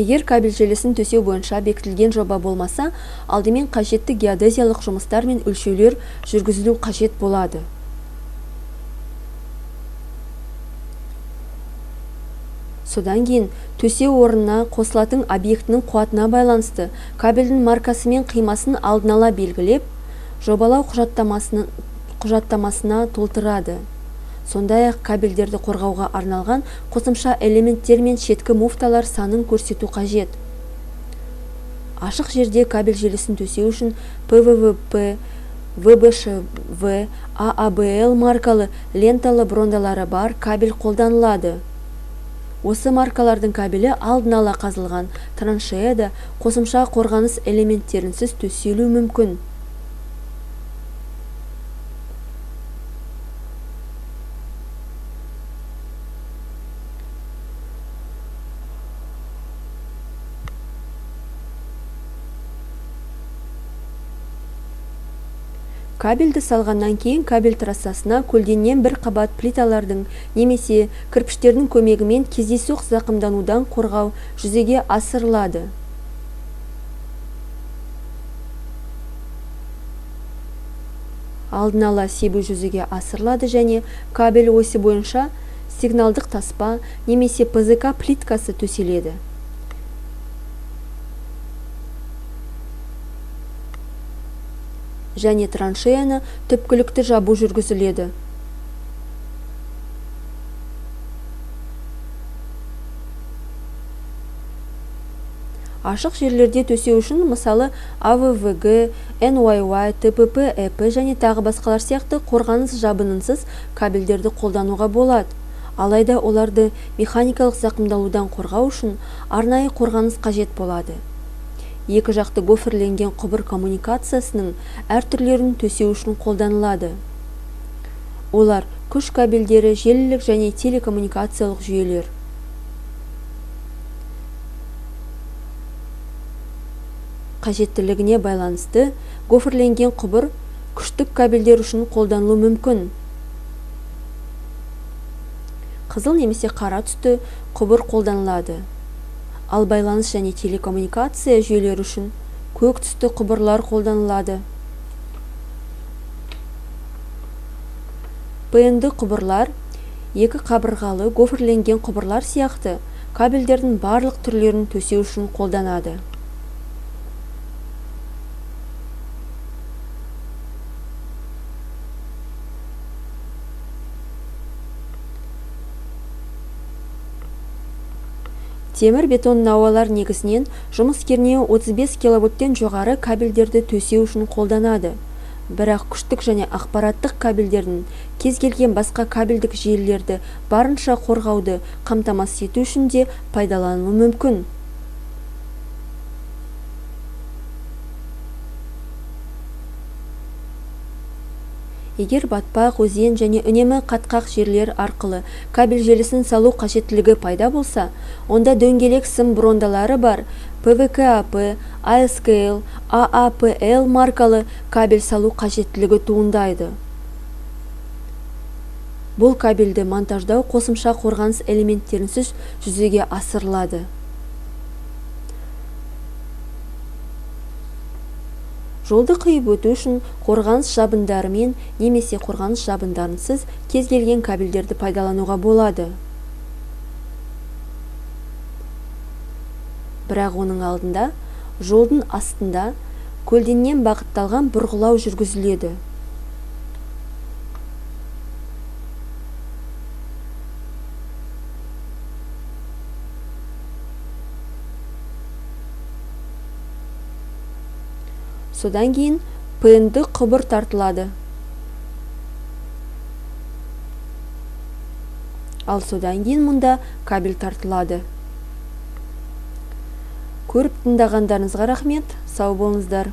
Егер кабель желісін төсеу бойынша бекітілген жоба болмаса, алдымен қажетті геодезиялық жұмыстар мен өлшеулер жүргізілу қажет болады. Содан кейін төсеу орнына қосылатын объектінің қуатына байланысты кабельдің маркасы мен қимасын алдын ала белгілеп, жобалау құжаттамасына толтырады. Сондай-ақ кабельдерді қорғауға арналған қосымша элементтер мен шеткі муфталар санын көрсету қажет. Ашық жерде кабель желісін төсеу үшін ПВВП, ВБШВ, ААБЛ маркалы ленталы брондалары бар кабель қолданылады. Осы маркалардың кабелі алдын ала қазылған траншеяда қосымша қорғаныс элементтерінсіз төселуі мүмкін. Кабельді салғаннан кейін кабель трассасына көлденең бір қабат плиталардың немесе кірпіштердің көмегімен кездейсоқ зақымданудан қорғау жүзеге асырылады. Алдын ала себу жүзеге асырылады және кабель осі бойынша сигналдық таспа немесе ПЗК плиткасы төселеді. Және траншеяны түпкілікті жабу жүргізіледі. Ашық жерлерде төсеу үшін, мысалы, АВВГ, НYY, ТПП, ЭП және тағы басқалар сияқты қорғаныс жабынынсыз кабельдерді қолдануға болады. Алайда оларды механикалық зақымдалудан қорғау үшін арнайы қорғаныс қажет болады. Екі жақты гофрленген құбыр коммуникациясының әр түрлерін төсеу үшін қолданылады. Олар күш кабельдері, желілік және телекоммуникациялық жүйелер. Қажеттілігіне байланысты гофрленген құбыр күштік кабельдер үшін қолданылуы мүмкін. Қызыл немесе қара түсті құбыр қолданылады. Ал байланыс және телекоммуникация жүйелері үшін көк түсті құбырлар қолданылады. ПНД құбырлар екі қабырғалы гофрленген құбырлар сияқты кабельдердің барлық түрлерін төсеу үшін қолданады. Темір бетон науалар негізінен жұмыс кернеуі 35 киловольттен жоғары кабельдерді төсеу үшін қолданады. Бірақ күштік және ақпараттық кабельдердің кез келген басқа кабельдік желілерді барынша қорғауды қамтамасыз ету үшін де пайдаланылуы мүмкін. Егер батпақ, өзен және үнемі қатқақ жерлер арқылы кабель желісін салу қажеттілігі пайда болса, онда дөңгелек сым брондалары бар ПВКАП, АСКЛ, ААПЛ маркалы кабель салу қажеттілігі туындайды. Бұл кабельді монтаждау қосымша қорғаныс элементтерінсіз жүзеге асырылады. Жолды қиып өту үшін қорғаныс жабындарымен немесе қорғаныс жабындарынсыз кез келген кабельдерді пайдалануға болады. Бірақ оның алдында жолдың астында көлденең бағытталған бұрғылау жүргізіледі. Содан кейін ПНД құбыр тартылады. Ал содан кейін мұнда кабель тартылады. Көріп тыңдағандарыңызға рахмет. Сау болыңыздар.